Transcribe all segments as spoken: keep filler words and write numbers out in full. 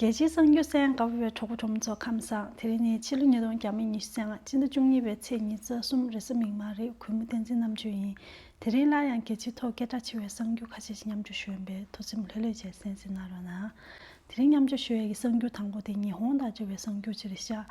རྒྱལ་སྤྱིའི་གསར་འགྱུར་གསན་གནང་བའི་གྲོགས་པོ་གྲོགས་མོ་ཚོ་ཁམས་བཟང་། དེ་རིང་ནི་ཕྱི་ལོ་ཉིས་སྟོང་ཉི་ཤུ་རྩ་ལྔ། སྤྱི་ཟླ་བཅུ་གཉིས་པའི་ཚེས་ཉི་ཤུ་རྩ་གསུམ། རེས་གཟའ་མིག་དམར་རེད། གུས་མོ་བསྟན་འཛིན་རྣམ་དཔྱོད་ཡིན། དེ་རིང་སླར་ཡང་རྒྱལ་སྤྱིའི་ཐོག་སྐད་གྲགས་ཆེ་བའི་གསར་འགྱུར་ཁ་ཤས་ཤིག་མཉམ་སྤྱོད་ཞུ་ཡིན་པས། ཐུགས་སེམས་ལྷོད་ལྷོད་བྱས་གསན་གཟིགས་གནང་རོགས་གནང་། དེ་རིང་མཉམ་སྤྱོད་ཞུ་ཡས་ཀྱི་གསར་འགྱུར་དང་པོ་དེ་ཉི་ཧོང་དང་འབྲེལ་བའི་གསར་འགྱུར་ཅིག་རེད་ཤག་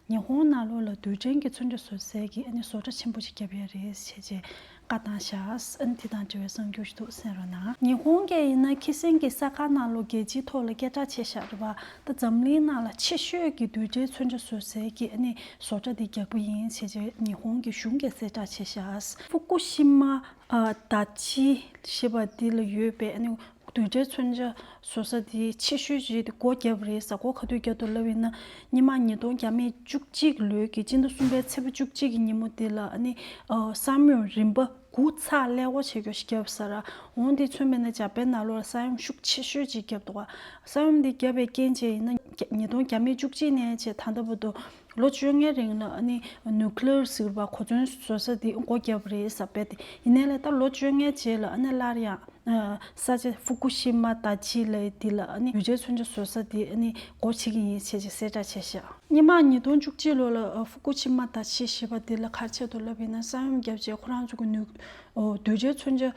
ཉི་ཧོང་ནང་ལོགས་ལ་རྡུལ་ཕྲན་གྱི་མཚོན་ཆ་བཟོ་སའི་གི་ཨ་ནི་བཟོ་གྲྭ་ཆེན་པོ་ཅིག་བརྒྱབ་ཡས་རེད་ཟེར་བྱས་བཀའ་བཏང་ཤག་ཨ་ནི་དེ་དང་འབྲེལ་བའི་གསར་འགྱུར་ཞིག་འདུག་གསན་རོགས་གནང་། ཉི་ཧོང་གིས་ཡིན་ན་ཁ་སང་གི་གསར་ཁང་ནང་ལོགས་རྒྱལ་སྤྱིའི་ཐོག་ལ་སྐད་གྲགས་ཆེ་ཤག་རེད་པ། ད་འཛམ་གླིང་ནང་ལ་ཆེ་ཤོས་ཀྱི་རྡུལ་ཕྲན་མཚོན་ཆ་བཟོ་སའི་གི་ཨ་ནི་བཟོ་གྲྭ་དེ་རྒྱག་པ་ཡིན་ཟེར་བྱས་ཉི་ཧོང་གི་གཞུང་གིས་གསལ་བསྒྲགས་བྱས་ཤག་ཧྥུ་ཀུ་ཤི་མ་ཨ་ད་ཅི་ཞེས་པ་འདི་ལ་ཡོད་པའི་ཨ་ནི་རྡུལ་ཕྲན་མཚོན་ཆ་བཟོ་ས་དེ་ཆེ་ཤོས་ཅིག་དེ་སྒོ་བརྒྱབ་རེད་ཟེར། སྒོ་ག་དུས་བརྒྱབ་འདུག་ལབ་ཡིན་ན། སྔོན་མ་ཉིས་སྟོང་བརྒྱ་མེད་བཅུ་གཅིག་ལོའི་གི་སྤྱི་ཟླ་གསུམ་པའི་ཚེས་པ་བཅུ་གཅིག་གི་ཉིན་མོ་དེ་ལ་ཨ་ནི་ཨ་ས་ཡོམ་རིམ་པ་དགུ་ཚགས་ཀླད་ཀོར་བྱེད་རྒྱུ་ཞིག་བརྒྱབ་ས་ར། འོང་དེ་མཚོན་པ་ཡིན་ན་འཇར་པན་ནང་ལོགས་ལ་ས་ཡོམ་ཤུགས་ཆེ་ཤོས་ཅིག་བརྒྱབ་འདུག་ག་ས་ཡོམ་དེ་བརྒྱབ་པའི་རྐྱེན་བྱས་ཡིན་ན། ཉིས་སྟོང་བརྒྱ་མེད་བཅུ་གཅིག་ནས་བྱས་ད་ལྟ་བར་དུ་ལོ་བཅོ་ལྔའི་རིང་ལ་ཨ་ནི་ནིའུ་ཀི་ལི་ཡར་ཟེར་བ་གོ་མཚོན་བཟོ་ས་དེ་སྒོ་བརྒྱབ་རེད་ཟེར་བས། དེ་ཡིན་ནའི་ལས་ད་ལོ་བཅོ་ལྔའི་རྗེས་ལ་ཨ་ནི་སླར་ཡང་ས་ཆ་ཧྥུ་ཀུ་ཤི་མ་ད་ཅི་ལབ་ཡས་དེ་ལ་ཨ་ནི་རྡུལ་ཕྲན་མཚོན་ཆ་བཟོ་ས་དེ་ཨ་ནི་སྒོ་ཕྱེ་གི་ཡིན་ཟེར་གསལ་བསྒྲགས་བྱས་ཤག་སྔོན་མ་ཉིས་སྟོང་བཅུ་གཅིག་ལོ་ལ་ཧྥུ་ཀུ་ཤི་མ་ད་ཅི་ཞེས་པ་དེ་ལ་ག་རེ་བྱས་འདུག་ལབ་ཡིན་ན། ས་ཡོམ་བརྒྱབ་རྗེས་ཁོ་རང་ཚོ་གི་ནུས་རྡུལ་ཕྲན་མཚོན་ཆ་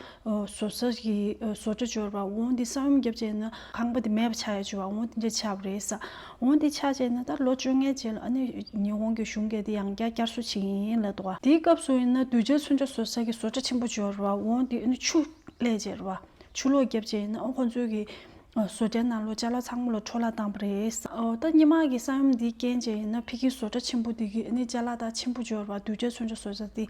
བཟོ་ས་གི་བཟོ་གྲྭ་ཅིག་ཡོད་རེད་པ། འོང་དེ་ས་ཡོམ་བརྒྱབ་རྗེས་ན་ཁང་པ་དེ་མེད་པ་ཆགས་ཡས་ཅིག་ཡོད་པ། འོང་དེ་འདྲ་ཆགས་པ་རེད་ཟེར། འོང་དེ་ཆགས་རྗེས་ན་ད་ལོ་བཅོ་ལྔའི་རྗེས་ལ་ཨ་ནི་ཉི་ཧོང་གི་གཞུང་གིས་དེ་ཡང་བསྐྱར་བསྐྱར་གསོ་བྱེད་ཀྱི་ཡིན་ལབ་འདུག་ག་དེའི་སྐབས་སུ་ཡིན་ན་རྡུལ་ཕྲན་མཚོན་ཆ་བཟོ་ས་གི་བཟོ་གྲྭ་ཆེན་པོ་ཅིག་ཡོད་རེད་པ། འོང་དེ་ཨ་ནི་ཆུ་བླུགས་བྱས་རེད་པ། ཆུ་ལོག་བརྒྱབ་རྗེས་ཡིན་ན་ཨ་ཁོང་ཚོའི་གི་བཟོ་གྲྭའི་ནང་ལོགས་ཅ་ལག་ཚང་མ་ལོག་འཕྲོ་བརླག་བཏང་བ་རེད། ཨོ་ད་སྔོན་མ་གི་ས་ཡོམ་འདིའི་རྐྱེན་བྱས་ཡིན་ན་ཕ་གིའི་བཟོ་གྲྭ་ཆེན་པོ་འདི་གི་ཨ་ནི་ཅ་ལག་དང་ཆེན་པོ་ཅིག་ཡོད་རེད་པ། རྡུལ་ཕྲན་མཚོན་ཆ་བཟོ་ས་དེ།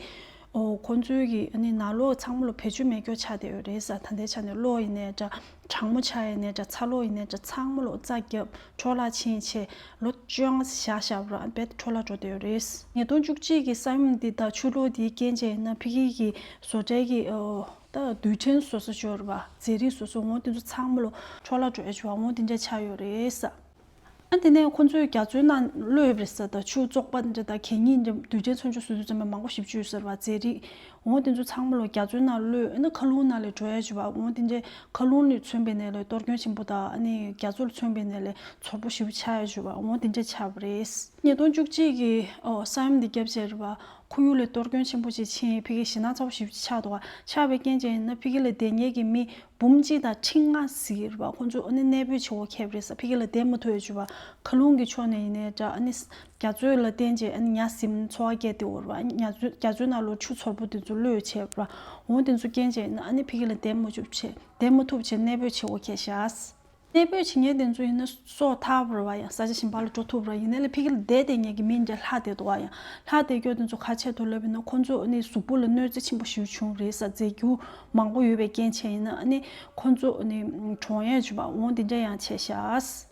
ཨོ་ཁོང་ཚོའི་གི་ཨ་ནི་ནང་ལོགས་ཚང་མ་ལོག་བེད་སྤྱོད་མེད་སྐྱོ་ཆགས་བསྡད་ཡོད་རེད་ཟེར། ད་ལྟའི་ཆ་ནས་གློག་ཡིན་ནའི་འདྲ། གྲང་མོ་ཆ་ཡིན་ནའི་འདྲ། ཚ་གློག་ཡིན་ནའི་འདྲ། ཚང་མ་ལོག་རྩ་བརྒྱབ་འཕྲོ་བརླག་ཕྱིན་བྱས་ལོ་བཅོ་ལྔ་བཞག་བཞག་པ་རེད་པ། འཕྲོ་བརླག་འགྲོ་བསྡད་ཡོད་རེད། ཉིས་སྟོང་བཅུ་གཅིག་གི་ས་ཡོམ་འདི་དང་ཆུ་ལོག་འདིའི་རྐྱེན་བྱས་ཡིན་ན་ཕ་གི་གི་བཟོ་གྲྭའི་གི་ཨོ་ད་རྡུལ་ཕྲན་བཟོ་ས་ཅིག་ཡོད་རེད་པ། རྫས་རིགས་བཟོ་ས། འོང་དེ་ཚོ་ཚང་མ་ལོག་འཕྲོ་བརླག་འགྲོ་ཡས་ཅིག་ཡོད་པ། འོང་དེ་འདྲ་ཆགས་ཡོད་རེད་ཟེར། ཨ་དེ་ནས་ཁོ་ཚོས་རྒྱ་མཚོའི་ནང་གློད་རེད་ཟེར། ད་ཆུ་བཙོག་པ་འདྲ་དང་གད་སྙིགས་འདྲ་རྡུལ་ཕྲན་མཚོན་ཆ་བཟོ་དུས་ཙམ་པ་མང་པོ་ཞེ་པོ་ཅིག་ཡོད་ས་རེད་པ། རྫས་རིགས། འོ་དེ་ཚོ་ཚང་མ་ལོག་རྒྱ་མཚོའི་ནང་གློད། ཨ་ནི་མཁའ་རླུང་ནང་ལ་འགྲོ་ཡ་བྱས་པ། འོ་དེ་འདྲའི་མཁའ་རླུང་ལ་མཚོན་པ་ཡིན་ནའི་ལས་གཏོར་སྐྱོན་ཆེན་པོ་དང་ཨ་ནི་རྒྱ་མཚོ་ལ་མཚོན་པ་ཡིན་ནའི་ལས་ཚོར་པོ་ཞེ་པོ་ཅིག་ཡོད་པ། འོ་དེ་འདྲ་ཆགས་པ་རེད། ཉིས་སྟོང་བཅུ་གཅིག་གི་ཨོ་ས་ཡོམ་འདི་བརྒྱབ་བྱས་རེད་པ། ཁོར་ཡུག་ལ་གཏོར་སྐྱོན་ཆེན་པོ་ཅིག་ཕྱིན། ཕ་གི་ཞེད་སྣང་ཚ་པོ་ཞེ་པོ་ཅིག་ཆགས་འདུག་ག་ཆགས་པའི་རྐྱེན་བྱས་ཡིན་ན་ཕ་གི་ལ་བསྡད་མཁན་གྱི་མི་འབུམ་གཅིག་དང་ཁྲི་ལྔ་ཟིན་རེད་པ། ཁོང་ཚོ་ཨ་ནི་གནས་སྤོས་བྱེད་དགོས་ཁེལ་བ་རེད་ཟེར། ཕ་གི་ལ་བསྡད་མ་ཐུབ་ཡས་བྱས་པ། མཁའ་རླུང་གི་ཕྱོགས་ནས་ཡིན་ནའི་འདྲ། ཨ་ནི་རྒྱ་མཚོ་ལ་བརྟེན་བྱས་ཨ་ནི་ཉ་ཟིམ་འཚོ་བ་སྐྱེལ་བསྡད་ཡོད་རེད་པ། ཉ་མཚོ་རྒྱ་མཚོའི་ནང་ལོགས་ཆུ་ཚོར་པོ་དེ་ཚོ་གློད་བྱས་པ། འོ་དེ་ཚོ་རྐྱེན་བྱས་ཡིན་ན་ཨ་ནི་ཕ་གི་ལ་བསྡད་མ་ཐུབ་བྱས་བསྡད་མ་ཐུབ་བྱས་གནས་སྤོས་བྱེད་དགོས་ཁེལ་ཤག་གནས་སྤོས་བྱེད་མཁན་དེ་ཚོ་ཡིན་ན་སྲོག་ཐར་བ་རེད་པ། ཡང་ས་ཆ་གཞན་པ་ལ་འགྲོ་ཐུབ་པ་རེད། ཡིན་ནའི་ལས་ཕ་གི་ལ་བསྡད་བསྡད་མཁན་གྱི་མི་འདྲ་ལྷག་བསྡད་འདུག་ག་ཡང་ལྷག་བསྡད་སྐྱོ་དེ་ཚོ་ག་རེ་བྱས་འདུག་ལབ་ཡིན་ན་ཁོང་ཚོ་ནི་གཟུགས་པོ་ལ་གནོད་འཚེ་ཆེན་པོ་ཞེ་པོ་བྱུང་རེད་ཟེར། རྫས་འགྱུར་མང་པོ་ཡོད་པའི་རྐྱེན་བྱས་ཡིན་ན་ཨ་ནི་ཁོང་ཚོ་ནི་གྲོངས་ཡས་བྱུང་བ། འོ་དེ་འདྲ་ཡང་བྱས་ཤག་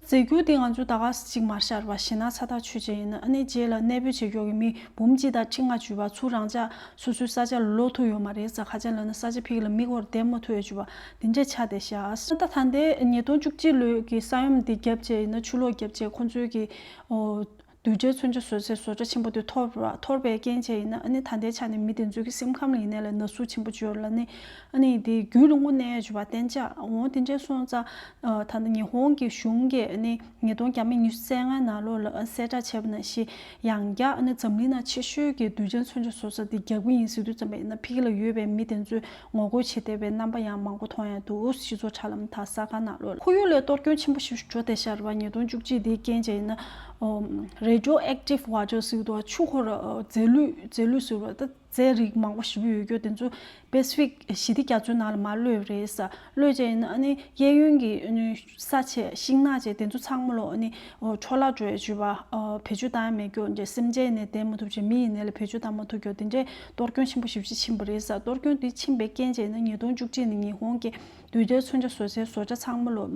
རྫས་འགྱུར་དེ་ང་ཚོ་ད་ག་ཅིག་མར་ཤར་བ་ཞེད་སྣང་ཚ་ཐག་ཆོད་བྱས་ཡིན་ན་ཨ་ནི་རྗེས་ལ་གནས་སྤོས་བྱེད་སྐྱོ་གི་མི་འབུམ་གཅིག་དང་ཁྲི་ལྔ་བྱས་པ་ཚུར་རང་ཅག་སོ་སོའི་ས་ཆ་ལ་ལོག་ཐུབ་ཡོད་མ་རེད་ཟེར། ག་རེ་ལབ་ན་ས་ཆ་ཕ་གི་ལ་མི་སྐོར་བསྡད་མ་ཐུབ་ཡས་བྱས་པ་དེ་འདྲ་ཆགས་བསྡད་ཤག་ད་ད་ལྟའི་ཉིས་སྟོང་བཅུ་གཅིག་ལོའི་གི་ས་ཡོམ་འདི་བརྒྱབ་བྱས་ཡིན་ན་ཆུ་ལོག་བརྒྱབ་བྱས་ཁོང་ཚོའི་གི་ཨོ་རྡུལ་ཕྲན་མཚོན་ཆ་བཟོ་སའི་བཟོ་གྲྭ་ཆེན་པོ་དེ་འཐོར་བ་འཐོར་བའི་རྐྱེན་བྱས་ཡིན་ན་ཨ་ནི་ད་ལྟའི་ཆ་ནས་མི་དེ་ཚོའི་གི་སེམས་ཁམས་ལ་ཡིན་ནའི་ལས་ན་ཟུག་ཆེན་པོ་ཅིག་ཡོད་རེད་ལབ་ནས། ཨ་ནི་དེ་རྒྱུན་ལ་དངོས་གནས་བྱས་པ་གཏན་འཇགས། འོ་དེ་འདྲ་སོང་ཙང་ད་ལྟ་ཉི་ཧོང་གི་གཞུང་གིས་ཨ་ནི་ཉིས་སྟོང་བརྒྱ་མེད་ཉི་ཤུ་རྩ་ལྔ་ནང་ལོགས་ལ་གསལ་བསྒྲགས་བྱས་པ་ནང་བཞིན་ཡང་བསྐྱར་ཨ་ནི་འཛམ་གླིང་ནང་ཆེ་ཤོས་ཀྱི་རྡུལ་ཕྲན་མཚོན་ཆ་བཟོ་ས་དེ་རྒྱག་གི་ཡིན་ཟེར་དུས་ཙམ་པ་ཡིན་ན་ཕ་གི་ལ་ཡོད་པའི་མི་དེ་ཚོས་ངོ་རྒོལ་བྱེད་བསྡད་པའི་རྣམ་པ་ཡང་མང་པོ་མཐོང་ཡ་འདུག་སྤྱི་ཚོགས་དྲ་ལམ་དང་གསར་ཁང་ནང་ལོགས་ལ། ཁོར་ཡུག་ལ་གཏོར་སྐྱོན་ཆེན་པོ་ཞིག་འགྲོ་བསྡད་ཤག་རེད་པ། ཉིས་སྟོང་བཅུ་གཅིག་དེའི་རྐྱེན་བྱས་ཡིན་ན་ཨོ་radioactive water་ཟེར་གྱི་འདུག་ག་ཆུ་ཁོ་ར་ཨོ་རྫས་ལུད་རྫས་ལུད་ཟེར་བ་ད་རྫས་རིགས་མང་པོ་ཞེ་པོ་ཡོད་རྒྱུ་དེ་ཚོ་པེ་སི་ཕིག་ཞི་བདེ་རྒྱ་མཚོའི་ནང་ལ་མར་གློད་རེད་ཟེར། གློད་བྱས་ཡིན་ན་ཨ་ནི་གཡས་གཡོན་གྱི་ཨ་ནི་ས་ཆས་ཤིང་ནགས་བཅས་དེ་ཚོ་ཚང་མ་ལོག་ཨ་ནི་ཨོ་འཕྲོ་བརླག་འགྲོ་ཡས་བྱས་པ། ཨོ་བེད་སྤྱོད་བཏང་ཡ་མེད་རྒྱུ་འདྲ། སེམས་ཅན་ཡིན་ནའི་བསྡད་མ་ཐུབ་བྱས་མི་ཡིན་ནའི་ལས་བེད་སྤྱོད་བཏང་མ་ཐུབ་རྒྱུ་དེ་འདྲའི་གཏོར་སྐྱོན་ཆེན་པོ་ཞེ་པོ་ཅིག་ཕྱིན་པ་རེད་ཟེར། གཏོར་སྐྱོན་དེ་ཕྱིན་པའི་རྐྱེན་བྱས་ན་ཉིས་སྟོང་བཅུ་གཅིག་ནས་ཉི་ཧོང་གི་རྡུལ་ཕྲན་མཚོན་ཆ་བཟོ་སའི་བཟོ་གྲྭ་ཚང་མ་ལོག་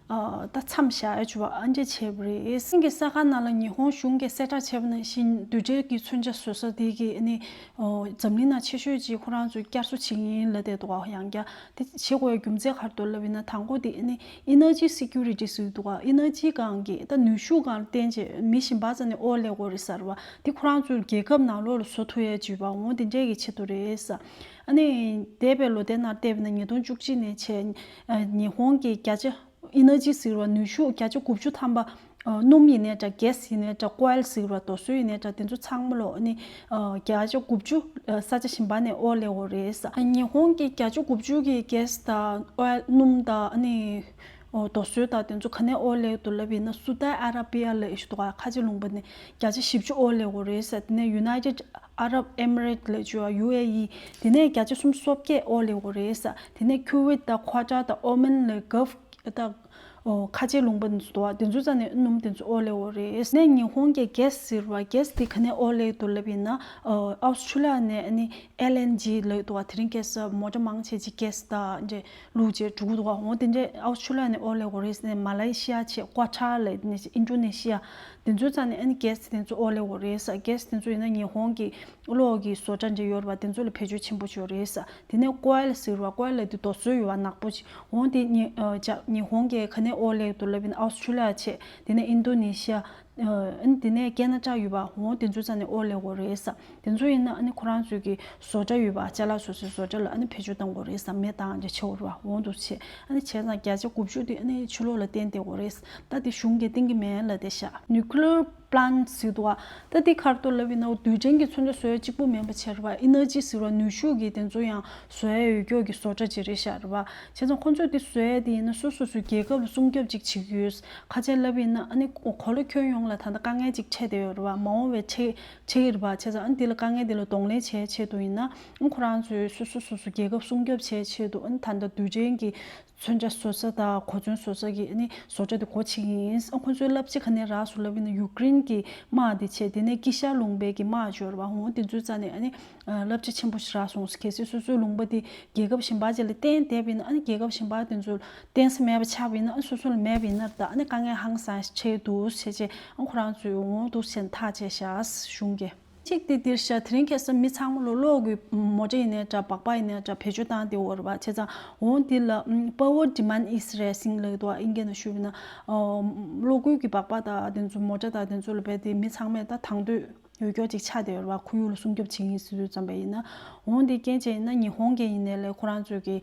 ཨ་ད་མཚམས་བཞག་ཡ་བྱས་པ་ཨ་འདྲ་བྱས་པ་རེད། སེང་གི་གསར་ཁང་ནང་ལ་ཉི་ཧོང་གཞུང་གིས་གསལ་བསྒྲགས་བྱས་པ་ནང་བཞིན་རྡུལ་ཕྲན་གྱི་མཚོན་ཆ་བཟོ་ས་དེ་གི་ཨ་ནི་ཨོ་འཛམ་གླིང་ནང་ཆེ་ཤོས་ཅིག་ཁོ་རང་ཚོས་བསྐྱར་གསོ་བྱེད་ཀྱི་ཡིན་ལབ་བསྡད་འདུག་ག་ཡང་བསྐྱར་དེ་བྱེད་དགོས་ཡ་རྒྱུ་མཚན་ག་རེ་འདུག་ལབ་ཡིན་ན་དང་པོ་དེ་ཨ་ནི་ཨེ་ནར་ཇི་སི་ཀུ་རི་ཊི་ཟེར་གྱི་འདུག་ག་ཨེ་ནར་ཇི་སྒང་གི་ད་ནུས་ཤུགས་སྒང་ལ་བརྟེན་བྱས་མི་གཞན་པ་ཚོ་ནས་ཨོ་ལས་དགོས་རེད་ཟེར་བ་དེ་ཁོ་རང་ཚོའི་རྒྱལ་ཁབ་ནང་ལོགས་ལ་བཟོ་ཐུབ་ཡ་བྱས་པ་འོ་དེ་འདྲས་ཀྱི་ཆེད་དུ་རེད་ཟེར། ཨ་ནི་འདས་པའི་ལོ་ཟླའི་ནང་བལྟས་པ་ན་ཉིས་སྟོང་བཅུ་གཅིག་ནས་བྱས་ཉི་ཧོང་གི་བརྒྱ་ཆ་ ཨི་ནར་ཇི་ཟེར་བ་ནུས་ཤུགས་བརྒྱ་ཆ་དགུ་བཅུ་ཐམ་པ། ཨ་སྣུམ་ཡིན་ནའི་འདྲ། གེ་སི་ཡིན་ནའི་འདྲ། ཀོ་ཡལ་ཟེར་བ་རྡོ་སོལ་ཡིན་ནའི་འདྲ། དེ་ཚོ་ཚང་མ་ལོ་ཨ་ནི་ཨ་བརྒྱ་ཆ་དགུ་བཅུ་ཨ་ས་ཆ་གཞན་པ་ནས་ཨོ་ལེ་འོ་རེད་ས། ཉི་ཧོང་གི་བརྒྱ་ཆ་དགུ་བཅུ་གི་གེ་སི་དང་ཨོ་ཡལ་སྣུམ་དང་ཨ་ནི་ཨོ་རྡོ་སོལ་དང་དེ་ཚོ་ག་ནས་ཨོ་ལེ་འདུག་ལབ་ཡིན་ན། སུ་ཏའི་ཨ་ར་པི་ཡ་ལབ་ཡོད་འདུག་ག་ཁ་ཆེ་ལུང་པ་ནས་བརྒྱ་ཆ་བཞི་བཅུ་ཨོ་ལེ་འོ་རེད་ས། དེ་ནས་ཡུ་ནའི་ཊེཌ་ཨ་རབ་ཨེ་མི་རེཊ་ལབ་ཡོད། ཡུ་ཨེ་ཨི། དེ་ནས་བརྒྱ་ཆ་སུམ་ཅུ་སོ་བརྒྱད་ཨོ་ལེ་འོ་རེད་ས། དེ་ནས་ཁུ་ཝེད་དང་ཁ་ཏར་དང་ཨོ་མན་ལ་གྷལཕ་ད་ཨོ་ཁ་ཆེ་ལུང་པ་འདུག་ག་དེ་ཚོ་རྩ་ནས་སྣུམ་དེ་ཚོ་ཨོ་ལེ་འོ་རེད། ནས་ཉི་ཧོང་གི་གེ་སི་ཟེར་བ། གེ་སི་དེ་ག་ནས་ཨོ་ལེ་འདུག་ལབ་ཡིན་ན། ཨོ་ཨོ་སི་ཁྲུ་ལི་ཡ་ནས་ཨ་ནི་ཨེལ་ཨེན་ཇི་ལབ་འདུག་ག་དེ་རིང་ཁ་སང་མོ་ཊ་མང་ཆེ་ཅིག་གེ་སི་དང་འདྲ་བླུགས་བྱས་འགྲོ་གི་འདུག་ག་འོ་དེ་འདྲ་ཨོ་སི་ཁྲུ་ལི་ཡ་ནས་ཨོ་ལེ་འོ་རེད། ནས་མ་ལེ་ཤི་ཡ་བྱས། ཀ་ཏར་ལབ་ནས་ཨིན་ཌོ་ནེ་ཤི་ཡ། དེ་ཚོ་རྩ་ནས་ཨ་ནི་གེ་སི་དེ་ཚོ་ཨོ་ལེ་འོ་རེད་ས། གེ་སི་དེ་ཚོ་ཡིན་ན་ཉི་ཧོང་གི་གློག་གི་བཟོ་གྲྭ་འདྲ་ཡོད་རེད་པ། དེ་ཚོ་ལ་བེད་སྤྱོད་ཆེན་པོ་ཅིག་ཡོད་རེད་ས། དེ་ནས་ཀོ་ཡལ་ཟེར་བ། ཀོ་ཡལ་ལབ་དུས་རྡོ་སོལ་ཡོད་པ་ནག་པོ་ཅིག་འོ་དེ་ཉི་ཨ་ཇ་ཉི་ཧོང་གི་ག་ནས་ཨོ་ལེ་འདུག་ལབ་ཡིན་ན་ཨོ་སི་ཁྲུ་ལི་ཡ་བྱས། དེ་ནས་ཨིན་ཌོ་ནེ་ཤི་ཡ། ཨ་ནི་དེ་ནས་ཁེ་ན་ཌ་ཡོད་པ། འོ་དེ་ཚོ་རྩ་ནས་ཨོ་ལེ་འོ་རེད་ས། དེ་ཚོ་ཡིན་ན་ཨ་ནི་ཁོ་རང་ཚོའི་གི་བཟོ་གྲྭ་ཡོད་པ། ཅ་ལག་བཟོ་སའི་བཟོ་གྲྭ་ལ་ཨ་ནི་བེད་སྤྱོད་གཏོང་དགོས་རེད་ས། མེ་བཏང་རྗེས་བྱེད་དགོས་རེད་པ། འོ་འདུག་བྱས། ཨ་ནི་བྱས་ཙང་བརྒྱ་ཆ་དགུ་བཅུ་དེ་ཨ་ནི་ཕྱི་ལོགས་ལ་བཏོན་བསྡད་དགོས་རེད་ས། ད་དེ་གཞུང་གིས་བཏོན་གྱི་མེད་ལབ་བསྡད་ཤག Nuclear plant ཟེར་འདུག་ག་ད་དེ་ག་རེ་འདུག་ལབ་ཡིན་ན། རྡུལ་ཕྲན་གྱི་མཚོན་ཆ་བཟོ་ཡ་གཅིག་པུ་མིན་པ་བྱས་རེད་པ། ཨི་ནར་ཇི་ཟེར་བ་ནུས་ཤུགས་ཀྱི་དེ་ཚོ་ཡང་བཟོ་ཡ་ཡོད་སྐྱོ་གི་བཟོ་གྲྭ་ཅིག་རེད་ཤག་རེད་པ། བྱས་ཙང་ཁོ་ཚོས་དེ་བཟོ་ཡ་དེ་ཡིན་ན་སོ་སོ་སོའི་རྒྱལ་ཁབ་ལ་སྲུང་སྐྱོབ་ཅིག་བྱེད་ཀྱི་ཡོད། ཁ་ཆེ་ལབ་ཡིན་ན་ཨ་ནི་གོ་ལ་ཁྱོན་ཡོངས་ལ་ད་ལྟ་དཀའ་ངལ་ཅིག་འཕྲད་བསྡད་ཡོད་རེད་པ། མ་འོངས་པའི་འཕྲད་འཕྲད་ཀྱི་རེད་པ། བྱས་ཙང་ཨ་ནི་དེ་ལ་དཀའ་ངལ་དེ་ལ་གདོང་ལེན་བྱེད་ཆེད་དུ་ཡིན་ན། ཨ་ཁོ་རང་ཚོས་སོ་སོ་སོ་སོ་རྒྱལ་ཁབ་སྲུང་སྐྱོབ་བྱེད་ཆེད་དུ་ཨ་ནི་ད་ལྟ་རྡུལ་ཕྲན་གྱི་མཚོན་ཆ་བཟོ་ས་དང་གོ་མཚོན་བཟོ་ས་གི་ཨ་ནི་བཟོ་གྲྭ་དེ་སྒོ་ཕྱེ་གི་ཡིན། ཨ་ཁོ་ཚོའི་བསླབ་བྱ་ག་ནས་རག་སོང་ལབ་ཡིན་ན། ཡུཀ་རེན་གྱི་དམག་དེ་བྱས། དེ་ནས་དཀྱིལ་ཤར་ལུང་པའི་གི་དམག་ཅིག་ཡོད་རེད་པ། འོ་དེ་ཚོའི་རྩ་ནས་ཨ་ནི་བསླབ་བྱ་ཆེན་པོ་ཞིག་རག་སོང་། གལ་སྲིད་སོ་སོའི་ལུང་པ་དེ་རྒྱལ་ཁབ་གཞན་པ་ཅིག་ལ་བརྟེན་བསྡད་པ་ཡིན་ན། ཨ་ནི་རྒྱལ་ཁབ་གཞན་པ་དེ་ཚོ་བརྟེན་ས་མེད་པ་ཆགས་པ་ཡིན་ན། ཨ་ནི་སོ་སོ་ལ་མེད་པ་ཡིན་ན་ད་ཨ་ནི་དཀའ་ངལ་ཧང་སང་ཞིག་འཕྲད་འདུག་བྱས་བྱས། ཨ་ཁོ་རང་ཚོས་འོ་འདུག་བྱས་ཐག་བཅད་ཤག་གཞུང་གིས། གཅིག་དེ་འདིར་བཞག་དེ་རིང་ཁ་སང་མི་ཚང་མ་ལོ་གློག་གི་མོ་ཊ་ཡིན་ནའི་འདྲ། སྦག་སྦག་ཡིན་ནའི་འདྲ། བེད་སྤྱོད་བཏང་བསྡད་ཡོད་རེད་པ། བྱས་ཙང་འོ་འདི་ལ་power demand is rising ལབ་འདུག་པ། ཨིན་སྐད་ནང་ཞུས་པ་ཡིན་ན། གློག་སྒུལ་གྱི་སྦག་སྦག་དང་དེ་ཚོ་མོ་ཊ་དང་དེ་ཚོ་ལ་རྦད་དེ་མི་ཚང་མས་ད་དང་དོད་ཡོད་སྐྱོ་ཅིག་ཆགས་བསྡད་ཡོད་རེད་པ། ཁོར་ཡུག་ལ་སྲུང་སྐྱོབ་བྱེད་ཀྱི་ཡིན་ཟེར་དུས་ཙམ་པ་ཡིན་ན། འོ་འདི་རྐྱེན་བྱས་ཡིན་ན་ཉི་ཧོང་གིས་ཡིན་ནའི་ལས་ཁོ་རང་ཚོས་ཀྱི་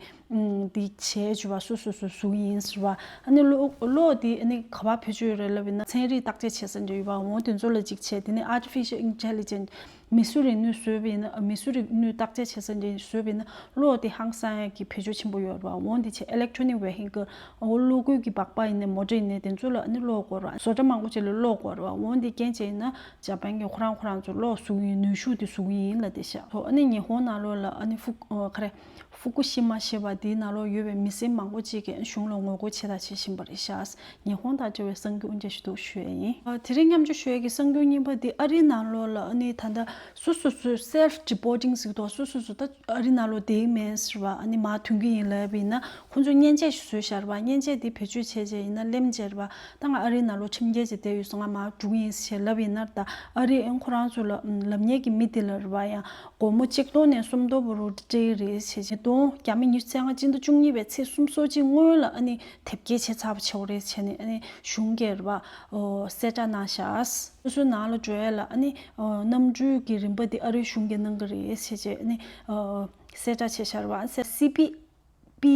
འདི་བྱས་བཅུག་པ། སོ་སོ་སོ་བཟོ་གི་ཡིན་ཟེར་བ། ཨ་ནི་གློག་གློག་འདི་ཨ་ནི་ག་པར་བེད་སྤྱོད་ཡོད་རེད་ལབ་ཡིན་ན། ཚན་རིག་བརྟག་དཔྱད་བྱེད་ས་འདྲ་ཡོད་པ། འོ་དེ་ཚོ་ལ་གཅིག་བྱས། དེ་ནས་artificial intelligence མི་སུ་རིག་ནུས་བཟོས་པ་ཡིན་ན། མི་སུ་རིག་ནུས་བརྟག་དཔྱད་བྱེད་ས་འདྲ་བཟོས་པ་ཡིན་ན། གློག་དེ་ཧང་སང་ཡག་གི་བེད་སྤྱོད་ཆེན་པོ་ཡོད་རེད་པ། འོ་འདི་བྱས། electronic vehicle འོ་གློག་སྒུལ་གྱི་སྦག་སྦག་ཡིན་ནའི་མོ་ཊ་ཡིན་ནའི་དེ་ཚོ་ལ་ཨ་ནི་གློག་དགོས་རེད་པ། བཟོ་གྲྭ་མང་པོ་ཅིག་ལ་གློག་དགོས་རེད་པ། འོ་འདི་རྐྱེན་བྱས་ཡིན་ན་ཇ་པན་གྱིས་ཁོ་རང་ཁོ་རང་ཚོ་གློག་བཟོ་གི་ཡིན། ནུས་ཤུགས་དེ་བཟོ་གི་ཡིན་ལབ་བསྡད་ཤག་འོ་ཨ་ནི་ཉི་ཧོང་ནང་ལོགས་ལ་ཨ་ནི་ཧྥུ་ཨ་ག་རེ། ཧྥུ་ཀུ་ཤི་མ་ཞེས་པ་དེའི་ནང་ལོགས་ཡོད་པའི་མི་སེར་མང་པོ་ཅིག་གིས་གཞུང་ལ་ངོ་རྒོལ་བྱས་དང་བྱེད་བཞིན་པ་རེད་ཤག་ཉི་ཧོང་དང་འབྲེལ་བའི་གསར་འགྱུར་དབུ་འབྱེད་ཞུ་གཏུག་ཞུ་ཡས་ཡིན། ཨ་དེ་རིང་མཉམ་སྤྱོད་ཞུ་ཡས་ཀྱི་གསར་འགྱུར་གཉིས་པ་འདི་ཨ་རིའི་ནང་ལོགས་ལ་ཨ་ནི་ད་ལྟ་སོ་སོ་སོའི་self deporting ཟེར་གྱི་འདུག་སོ་སོ་སོ་ད་ཨ་རིའི་ནང་ལོགས་བསྡད་ཀྱི་མེད་ཟེར་བ། ཨ་ནི་མར་ཐོན་གྱི་ཡིན་ལབ་ཡིན་ན། ཁོང་ཚོས་མཉེན་ཆས་ཤིག་བཟོས་བཞག་རེད་པ། མཉེན་ཆས་དེ་བེད་སྤྱོད་བྱས་བྱས་ཡིན་ན་ལེན་བྱས་རེད་པ། ད་ང་ཨ་རིའི་ནང་ལོགས་ཁྲིམས་འགལ་ཅིག་བསྡད་ཡོད་སོང་། ང་མར་འགྲོ་གི་ཡིན་ཞེས་ལབ་ཡིན་ན། ད་ཨ་རིས་ཨ་ཁོ་རང་ཚོ་ལ་ལབ་མཁན་གྱི་མི་དེ་ལ་རེད་པ། ཡང་སྒོར་མོ་གཅིག་སྟོང་ནས་སུམ་སྟོང་བར་དུ་སྤྲད་ཀྱི་རེད་ཟེར་བྱས། ཉིས་སྟོང་ཉི་ཤུ་རྩ་ལྔ་སྤྱི་ཟླ་བཅུ་གཉིས་པའི་ཚེས་སུམ་ཅུ་སོ་གཅིག་སྔོན་ལ་ཨ་ནི་དེབ་སྐྱེལ་བྱས་ཚར་བ་བྱས་པ་རེད་ཟེར་ནས་ཨ་ནི་གཞུང་གིས་རེད་པ། ཨོ་གསལ་བསྒྲགས་གནང་ཤག་སོ་སོའི་ནང་ལ་འགྲོ་ཡས་ལ་ཨ་ནི་ཨོ་གནམ་གྲུའི་གི་རིན་པ་དེ་ཨ་རིའི་གཞུང་གིས་གནང་གི་རེད་ཟེར་བྱས་ཨ་ནི་ཨོ་གསལ་བསྒྲགས་བྱས་བཞག་རེད་པ། ཨ་ནི་སི་པི་པི་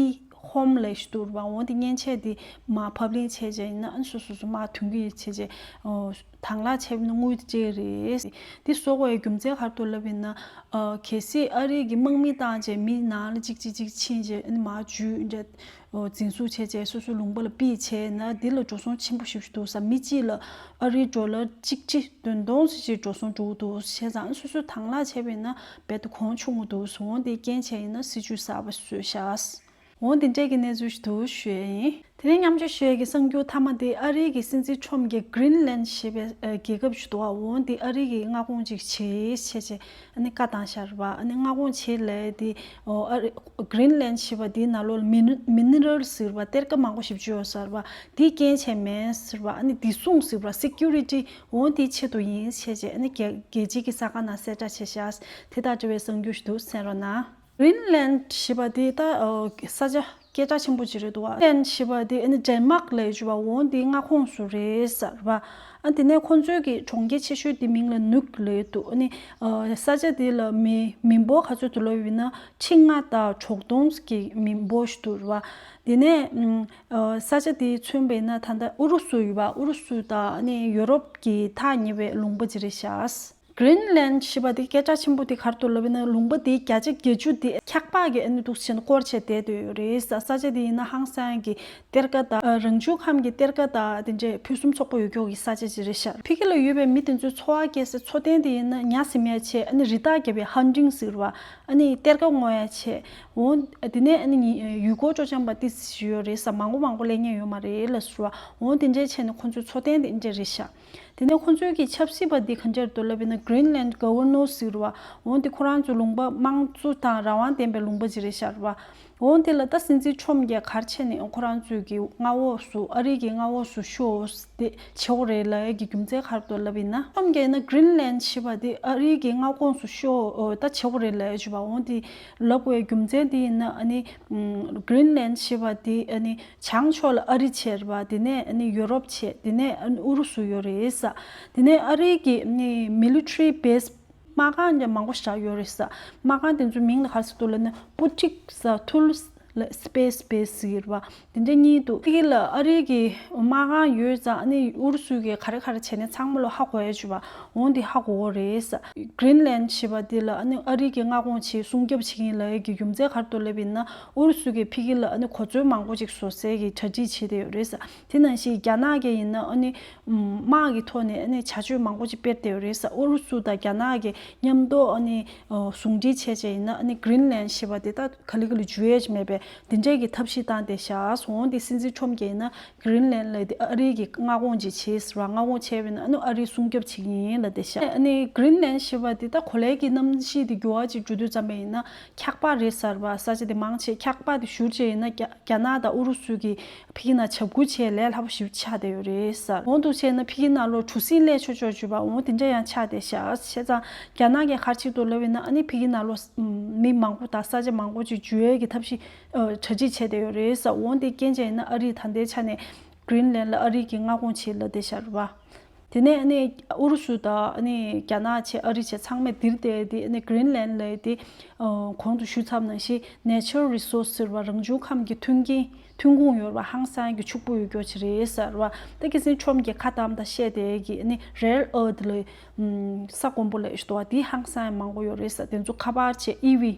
ཧོམ་ལབ་ཞིག་འདུག་རེད་པ། འོ་དེ་མཉེན་ཆས་དེ་མར་ཕབ་ལེན་བྱས་བྱས་ཡིན་ན་ཨ་ནི་སོ་སོ་སོ་མར་ཐོན་གྱི་ཡོད་བྱས་བྱས། ཨོ་དང་བླངས་བྱས་པ་ཡིན་ན་དངུལ་དེ་སྤྲད་ཀྱི་རེད། དེ་བཟོ་དགོས་ཡའི་རྒྱུ་མཚན་ག་རེ་འདུག་ལབ་ཡིན་ན། ཨ་གལ་སྲིད་ཨ་རིའི་གི་དམག་མི་བཏང་བྱས་མི་ནང་ལ་གཅིག་གཅིག་གཅིག་ཕྱིན་བྱས་ཨ་ནི་མར་འཇུས་འདྲ། ཨོ་འཛིན་བཟུང་བྱས་བྱས་སོ་སོའི་ལུང་པ་ལ་ཕུད་བྱས་ན་འདི་ལ་འགྲོ་སོང་ཆེན་པོ་ཞེ་པོ་ཅིག་འདུག་ས། མི་གཅིག་ལ་ཨ་རིའི་ཌོ་ལར་གཅིག་ཁྲི་བདུན་སྟོང་ཙམ་ཞིག་འགྲོ་སོང་འགྲོ་གི་འདུག་བྱས་ཙང་སོ་སོས་དང་བླངས་བྱས་པ་ཡིན་ན་རྦད་དེ་གོང་ཆུང་གི་འདུག་འོ་དེ་རྐྱེན་བྱས་ཡིན་ན་སྲིད་ཇུས་གསར་པ་བཟོས་ཤག་འོ་འདི་འདྲས་ཀྱི་གནས་ཚུལ་ཞིག་འདུག་ཞུ་ཡས་ཡིན། དེ་རིང་མཉམ་སྤྱོད་ཞུ་ཡས་ཀྱི་གསར་འགྱུར་མཐའ་མ་དེ་ཨ་རིའི་གི་སྲིད་འཛིན་ཁྲོམ་གྱིས་Greenland ཞེས་པའི་ཨ་རྒྱལ་ཁབ་ཞིག་འདུག་པ། འོ་འདི་ཨ་རི་གི་མངའ་ཁོངས་ཅིག་བྱེད་ཅེས་བྱས་ཨ་ནི་བཀའ་བཏང་བཞག་རེད་པ། ཨ་ནི་མངའ་ཁོངས་བྱེད་ལབ་དེ་ཨོ་ཨ་རི་Greenland ཞེས་པ་དེའི་ནང་ལོགས་ལ་མི་ནི་མི་ནི་རལ་ཟེར་བ་གཏེར་ཁ་མང་པོ་ཞེ་པོ་ཅིག་ཡོད་ས་རེད་པ། དེ་རྐྱེན་བྱས་མིན་ཟེར་བ། ཨ་ནི་བདེ་སྲུང་ཟེར་བ་security འོ་དེའི་ཆེད་དུ་ཡིན་བྱས་བྱས་ཨ་ནི་རྒྱལ་རྒྱལ་སྤྱི་གི་གསར་ཁང་ནང་གསལ་བསྒྲགས་བྱས་བཞག་དེ་དང་འབྲེལ་བའི་གསར་འགྱུར་ཞིག་འདུག་གསན་རོགས་གནང་། Greenland ཞེས་པ་དེ་ད་ཨོ་ས་ཆ་ སྐད་གྲགས་ཆེན་པོ་ཅིག་རེད་འདུག་བ། ལན་ཞེས་པ་དེ་ཨ་ནི་ཌེན་མཱག་ལབ་ཡོད་ཅིག་བ། འོ་འདི་མངའ་ཁོངས་སུ་རེད་ཟེར་བ། ཨ་དེ་ནས་ཁོང་ཚོའི་གི་གྲོང་ཁྱེར་ཆེ་ཤོས་དེ་མིང་ལ་ནུག་ལབ་ཡོད་འདུག་ཨ་ནི་ཨ་ས་ཆ་དེ་ལ་མི་མི་འབོར་ག་ཚོད་འདུག་ལབ་ཡིན་ན་ཁྲི་ལྔ་དང་དྲུག་སྟོང་གི་མི་འབོར་ཞིག་འདུག་རེད་བ། དེ་ནས་ཨ་ས་ཆ་དེ་མཚོན་པ་ཡིན་ན་ད་ལྟ་ཨུ་རུ་སུ་ཡོད་བ། ཨུ་རུ་སུ་དང་ཨ་ནི་ཡོ་རོབ་ཀྱི་ཐག་ཉེ་བའི་ལུང་པ་ཅིག་རེད་ཤག Greenland་ཞེས་པ་དེ་སྐད་གྲགས་ཆེན་པོ་དེ་ག་རེ་འདུག་ལབ་ན། ལུང་པ་དེའི་བརྒྱ་ཆ་བརྒྱད་ཅུ་དེ་འཁྱག་པ་གིས་ཨ་ནི་འདུག་བྱས་ནས་བསྐོར་བྱས་བསྡད་ཡོད་རེད། ས་ཆ་དེ་ཡིན་ན་ཧང་སང་གི་གཏེར་ཁ་དང་། ཨ་རང་བྱུང་ཁམས་ཀྱི་གཏེར་ཁ་དང་དེ་འདྲའི་ཕུན་སུམ་ཚོགས་པོ་ཡོད་ཀྱོག་གི་ས་ཆ་ཅིག་རེད་ཤག་ཕ་གི་ལ་ཡོད་པའི་མི་དེ་ཚོའི་འཚོ་བ་སྐྱེལ་སའི་འཚོ་རྟེན་དེ་ཡིན་ན་ཉ་ཟིན་མ་བྱས་ཨ་ནི་རི་དྭགས་རྒྱབ་པའི་ཧན་ཊིང་ཟེར་བ། ཨ་ནི་གཏེར་ཁ་སྔོག་ཡ་བྱས། འོ་དེ་ནས་ཨ་ནི་ཡུལ་སྐོར་སྤྲོ་འཆམ་པ་ཏི་ཡོད་རེད་ས། མང་པོ་མང་པོ་སླེབས་མཁན་ཡོད་མ་རེད་ལབ་ཟེར་བ། འོ་དེ་འདྲའི་བྱས་ནས་ཁོང་ཚོའི་འཚོ་རྟེན་དེ་འདྲ་རེད་ཤག་དེ་ནས་ཁོང་ཚོའི་གི་ཆབ་སྲིད་པ་འདི་ག་འདྲ་འདུག་ལབ་ཡིན་ན་Greenland Governors་ཟེར་བ། འོ་འདི་ཁོ་རང་ཚོའི་ལུང་པ་དམངས་གཙོ་དང་རང་དབང་ལྡན་པའི་ལུང་པ་ཅིག་རེད་ཤག་རེད་བ། འོ་འདི་ལ་ད་སྲིད་འཛིན་ཁྲོམ་གྱིས་ག་རེ་བྱས་ནས་ཁོ་རང་ཚོའི་གི་མངའ་འོག་སུ་ཨ་རིའི་གི་མངའ་འོག་སུ་ཤོག་དེ་བྱེད་དགོས་རེད་ལབ་ཡ་གི་རྒྱུ་མཚན་ག་རེ་འདུག་ལབ་ཡིན་ན། ཁྲོམ་གྱིས་ན་Greenland ཞེས་པ་དེ་ཨ་རིའི་གི་མངའ་ཁོངས་སུ་ཤོག་ད་བྱེད་དགོས་རེད་ལབ་ཡ་ཅིག་བ། འོ་འདི་ལབ་དགོས་ཡ་རྒྱུ་མཚན་དེ་ཡིན་ན་ཨ་ནི་Greenland ཞེས་པ་དེ་ཨ་ནི། བྱང་ཕྱོགས་ལ་ཨ་རི་བྱས་རེད་བ། དེ་ནས་ཨ་ནི་ཡོ་རོབ་བྱས། དེ་ནས་ཨ་ནི་ཨུ་རུ་སུ་ཡོད་རེད་ས། དེ་ནས་ཨ་རིའི་གི་ཨ་ནི་military base དམག་ཁང་འདྲ་མང་པོ་ཞིག་ཡོད་རེད་ས། དམག་ཁང་དེ་ཚོའི་མིང་ལ་ག་རེ་ཟེར་འདུག་ལབ་ན་Puktuk ས་Thule space base ཟེར་གྱི་རེད་བ། དེ་འདྲ་གཉིས་འདུག་ཕ་གི་ལ་ཨ་རིའི་གི་དམག་ཁང་ཡོད་ཙང་ཨ་ནི་ཨུ་རུ་སུའི་གི་ག་རེ་ག་རེ་བྱས་ནས་ཚང་མ་ལོ་ཧ་གོ་ཡ་བྱུས་བ། འོང་དེ་ཧ་གོ་གོ་རེད་ས། Greenland ཞེས་པ་འདི་ལ་ཨ་ནི་ཨ་རི་གི་མངའ་ཁོངས་ཆེད་སྲུང་སྐྱོབ་བྱེད་ཀྱི་ཡིན་ལབ་ཡ་གི་རྒྱུ་མཚན་ག་རེ་འདུག་ལབ་ཡིན་ན། ཨུ་རུ་སུ་གིས་ཕ་གི་ལ་ཨ་ནི་གོ་མཚོན་མང་པོ་ཅིག་བཟོ་སའི་གི་གྲ་སྒྲིག་བྱེད་བསྡད་ཡོད་རེད་ས། དེ་ནང་བཞིན་རྒྱ་ནག་གིས་ཡིན་ན་ཨ་ནི་དམག་གི་ཐོག་ནས་ཨ་ནི་བྱ་སྤྱོད་མང་པོ་ཅིག་སྤེལ་བསྡད་ཡོད་རེད་ས། ཨུ་རུ་སུ་དང་རྒྱ་ནག་གིས་མཉམ་དུ་ཨ་ནི་ཟུང་འབྲེལ་བྱས་བྱས་ཡིན་ན་ཨ་ནི་Greenland ཞེས་པ་དེ་ད་ག་ལེ་ག་ལེ་འཇུ་ཡས་མེད་པའི་དེ་འདྲའི་གི་ཐབས་ཤེས་བཏང་བསྡད་ཤག་འོང་དེ་སྲིད་འཛིན་ཁྲོམ་གྱིས་ཡིན་ན། Greenland ལབ་དེ་ཨ་རིའི་གི་མངའ་ཁོངས་ཅིག་བྱས་ཟེར་བ། མངའ་ཁོངས་བྱས་པས་ན་ཨ་ནི་ཨ་རིའི་སྲུང་སྐྱོབ་བྱེད་ཀྱི་ཡིན་ལབ་བསྡད་ཤག་ཨ་ནི་Greenland ཞེས་པ་དེ་ད་གོ་ལའི་གི་གནམ་གཤིས་དེ་འགྱུར་བ་ཅིག་འགྲོ་དུས་ཙམ་པ་ཡིན་ན་འཁྱག་པ་རེད་ཟེར་བ། ས་ཆ་དེ་མང་ཆེ་འཁྱག་པ་དེ་བཞུར་བྱས་ཡིན་ན་རྒྱ་རྒྱ་ནག་དང་ཨུ་རུ་སུ་གི་ཕ་གི་ནང་བྱ་འགུལ་བྱས་ལས་སླ་པོ་ཞིག་ཆགས་བསྡད་ཡོད་རེད་ཟེར། འོང་འདུག་བྱས་ན་ཕ་གི་ནང་ལོགས་གྲུ་གཟིངས་སླེབས་ཆོག་ཆོག་བྱུས་པ། འོང་དེ་འདྲ་ཡང་ཆགས་བསྡད་ཤག་བྱས་ཙང་རྒྱ་ནག་གིས་ག་རེ་བྱེད་འདུག་ལབ་ཡིན་ན་ཨ་ནི་ཕ་གི་ནང་ལོགས་མི་མང་པོ་དང་ས་ཆ་མང་པོ་ཅིག་འཇུ་ཡས་ཀྱི་ཐབས་ཤེས་གྲ་སྒྲིག་བྱས་བསྡད་ཡོད་རེད་ཟེར། འོང་དེ་རྐྱེན་བྱས་ཡིན་ན་ཨ་རིས་ད་ལྟའི་ཆ་ནས་Greenland ལ་ཨ་རི་གི་མངའ་ཁོངས་ཆེད་ལབ་བསྡད་ཤག་རེད་བ། དེ་ནས་ཨ་ནི་ཨུ་རུ་སུ་དང་ཨ་ནི་རྒྱ་ནག་བྱས་ཨ་རི་བྱས་ཚང་མས་འདིར་བསྡད་དེ་ཨ་ནི་Greenland ལབ་དེ་གོང་དུ་ཞུས་ཚར་བ་ནང་བཞིན་Natural Resource ཟེར་བ་རང་བྱུང་ཁམས་ཀྱི་མཐུན་རྐྱེན་ཐོན་ཁུངས་ཡོད་རེད་བ། ཧང་སང་གི་ཕྱུག་པོ་ཡོད་ཀྱོག་ཅིག་རེད་ཟེར་བ། ད་ཁ་སང་ཁྲོམ་གྱིས་ཁ་བཏང་དང་བཤད་དེ་གི་ཨ་ནི་Rare Earth ལབ་ས་དཀོན་པོ་ལབ་ཞུ་དོ་བ། དེ་ཧང་སང་མང་པོ་ཡོད་རེད་ཟེར། དེ་ཚོ་ཁ་པར་བྱས་ཨི་ཝི་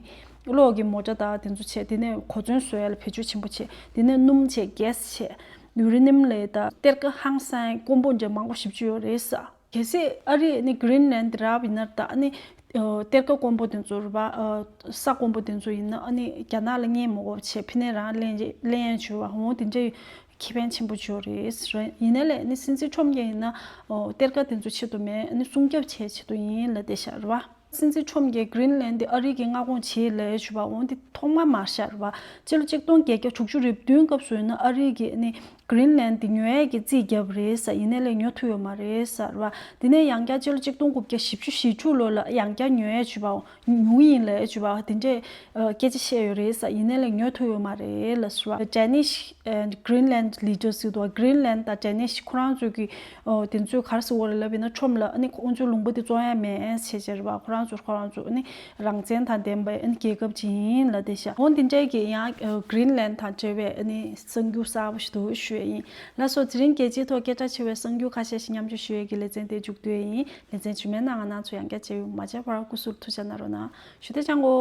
གློག་གི་མོ་ཊ་དང་དེ་ཚོ་བྱས་དེ་ནས་གོ་མཚོན་བཟོ་ཡ་ལ་བེད་སྤྱོད་ཆེན་པོ་བྱས། དེ་ནས་སྣུམ་བྱས་gas བྱས། ཡུ་རེ་ནིམ་ལབ་ད་གཏེར་ཁ་ཧང་སང་དཀོན་པོ་འདྲ་མང་པོ་ཞེ་པོ་ཅིག་ཡོད་རེད་ས། གལ་སྲིད་ཨ་རི་ནི་Greenland རག་པ་ཡིན་ན་ད་ཨ་ནི་གཏེར་ཁ་དཀོན་པོ་དེ་ཚོ་རེད་པ། ས་དཀོན་པོ་དེ་ཚོ་ཡིན་ན་ཨ་ནི་རྒྱ་ནག་ལ་གཉེར་མ་དགོས་པ་བྱས་ཕ་གི་ནས་རང་ལེན་ལེན་ཡ་བྱུས་པ། འོང་དེ་འདྲའི་ཁེ་ཕན་ཆེན་པོ་ཅིག་ཡོད་རེད་ཟེར། ཡིན་ནའི་ལས་ནི་སྲིད་འཛིན་ཁྲོམ་གྱིས་ཡིན་ན་གཏེར་ཁ་དེ་ཚོ་ཆེད་དུ་མེད། ཨ་ནི་སྲུང་སྐྱོབ་བྱེད་ཆེད་དུ་ཡིན་ལབ་བསྡད་ཤག་རེད་པ། སྲིད་འཛིན་ཁྲོམ་གྱིས་Greenland དེ་ཨ་རི་གི་མངའ་ཁོངས་བྱེད་ལབ་ཞུས་པ། འོང་དེ་ཐོག་མ་མ་རེད་ཤག་རེད་པ། སྤྱི་ལོ་ཆིག་སྟོང་བརྒྱད་བརྒྱ་དྲུག་ཅུ་རེ་བདུན་སྐབས་སུ་ཡིན་ན་ཨ་རི་གིས་ནི་Greenland དེ་ཉོ་ཡས་ཀྱི་རྩིས་བརྒྱབ་རེད་ཟེར། ཡིན་ནའི་ལས་ཉོ་ཐུབ་ཡོད་མ་རེད་ཟེར་བ། དེ་ནས་ཡང་བསྐྱར་སྤྱི་ལོ་ཆིག་སྟོང་དགུ་བརྒྱ་བཞི་བཅུ་ཞེ་དྲུག་ལོ་ལ་ཡང་བསྐྱར་ཉོ་ཡས་བྱས་པ། ཉུང་ཡིན་ལབ་བྱས་པ་དེ་འདྲས་སྐད་ཆ་བཤད་ཡོད་རེད་ཟེར། ཡིན་ནའི་ལས་ཉོ་ཐུབ་ཡོད་མ་རེད་ལབ་ཟེར་བ། Danish and Greenland leaders ཟེར་འདུག Greenland དང་Danish ཁོ་རང་ཚོ་གི་དེ་ཚོས་ག་རེ་ཟེར་བ་རེད་ལབ་ཡིན་ན་ཁྲོམ་ལ་ཨ་ནི་ཁོང་ཚོའི་ལུང་པ་དེ་བཙོང་ཡ་མེད་ཟེར་བྱས་རེད་པ། ཁོ་རང་ཚོ་ཁོ་རང་ཚོ་ཨ་ནི་རང་བཙན་དང་ལྡན་པའི་ཨ་ནི་རྒྱལ་ཁབ་ཅིག་ཡིན་ལབ་བསྡད་ཤག་འོང་དེ་འདྲས་ཀྱི་ཡང་Greenland དང་འབྲེལ་བའི་ཨ་ནི་གསར་འགྱུར་གསར་པ་ཞིག་འདུག་ཞུ་ཡས་ཡིན། ལགས་སོ། དེ་རིང་རྒྱལ་སྤྱིའི་ཐོག་སྐད་གྲགས་ཆེ་བའི་གསར་འགྱུར་ཁ་ཤས་ཤིག་མཉམ་སྤྱོད་ཞུ་ཡས་ཀྱི་ལེ་ཚན་དེ་མཇུག་བསྡུ་ཡས་ཡིན། ལེ་ཚན་རྗེས་མའི་ནང་ང་རང་ཚོ་ཡང་བསྐྱར་མཇལ་ཡོང་། མ་མཇལ་བར་སྐུ་གཟུགས་ཐུགས་ཅག་གནང་རོགས་གནང་། ཞུ་དེ་ཅང་གོ།